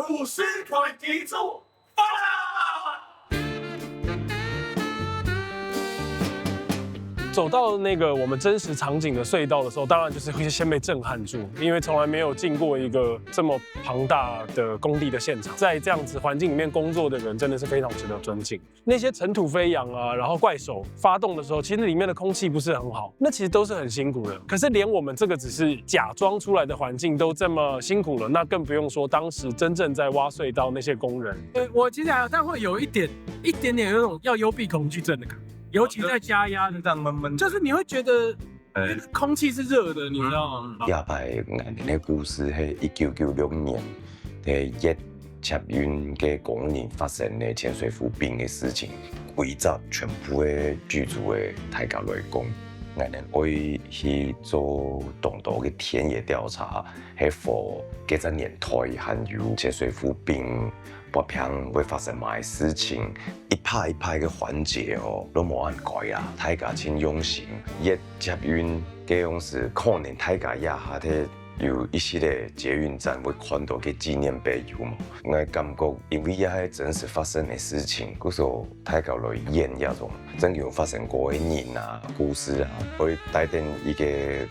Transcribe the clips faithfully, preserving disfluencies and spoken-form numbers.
五十块给出发啦！走到那个我们真实场景的隧道的时候，当然就是会先被震撼住，因为从来没有进过一个这么庞大的工地的现场。在这样子环境里面工作的人，真的是非常值得尊敬。那些尘土飞扬啊，然后怪手发动的时候，其实里面的空气不是很好，那其实都是很辛苦的。可是连我们这个只是假装出来的环境都这么辛苦了，那更不用说当时真正在挖隧道那些工人。对，我其实还有，但会有一点，一点点有那种要幽闭恐惧症的感觉，尤其在加压的，这样闷闷，就是你会觉得哎，空气是热的，你知道吗？這擺𠊎等个故事係一九九六年，在越捷運个工人發生个潛水夫病个事情，歸集全部个劇組个大家來講，𠊎等愛去做當多个田野調查，係for該隻年代還有潛水夫病發病會發生麼个事情，一排一排个環節哦，都無恁改啊，大家盡用心。越捷運个樣式，可能大家這下在 有一息个捷運站會看到个紀念碑有無？𠊎感覺因為這係真實發生个事情，故所大家來演這種真有發生過个人啊、故事啊，會帶等一個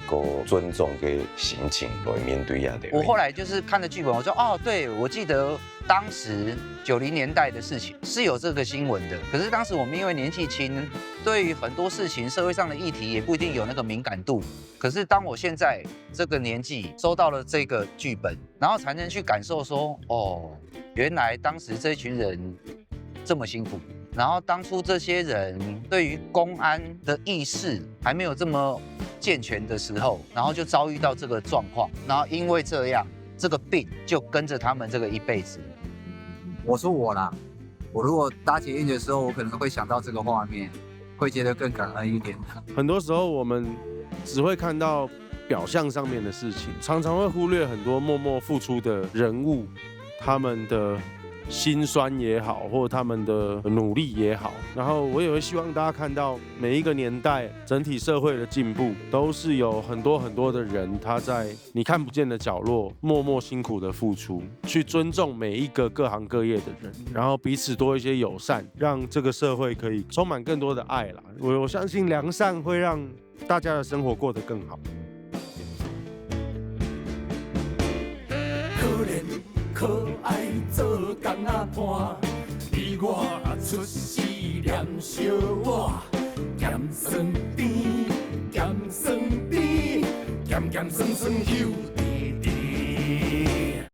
較尊重个心情來面對這兜。我後來就是看了劇本，我說哦，對，我記得當時九零年代的事情是有這個新聞的，可是當時我們因為年紀輕，對於很多事情社會上的議題也不一定有那個敏感度。可是當我現在這個年紀收到了這個劇本，然後才能去感受說，哦，原來當時這群人這麼辛苦，然後當初這些人對於公安的意識還沒有這麼健全的時候，然後就遭遇到這個狀況，然後因為這樣，這個病就跟著他們這個一輩子。我說我啦，我如果搭捷運的時候，我可能會想到這個畫面，會覺得更感恩一點。很多時候我們只會看到表象上面的事情，常常會忽略很多默默付出的人物，他們的辛酸也好，或他們的努力也好。然後我也會希望大家看到每一個年代整體社會的進步，都是有很多很多的人他在你看不見的角落默默辛苦的付出，去尊重每一個各行各業的人，然後彼此多一些友善，讓這個社會可以充滿更多的愛啦。我我相信良善會讓大家的生活過得更好。可憐可愛做工仔伴，你我出世黏相倚，鹹酸甜，鹹酸甜，鹹鹹酸酸又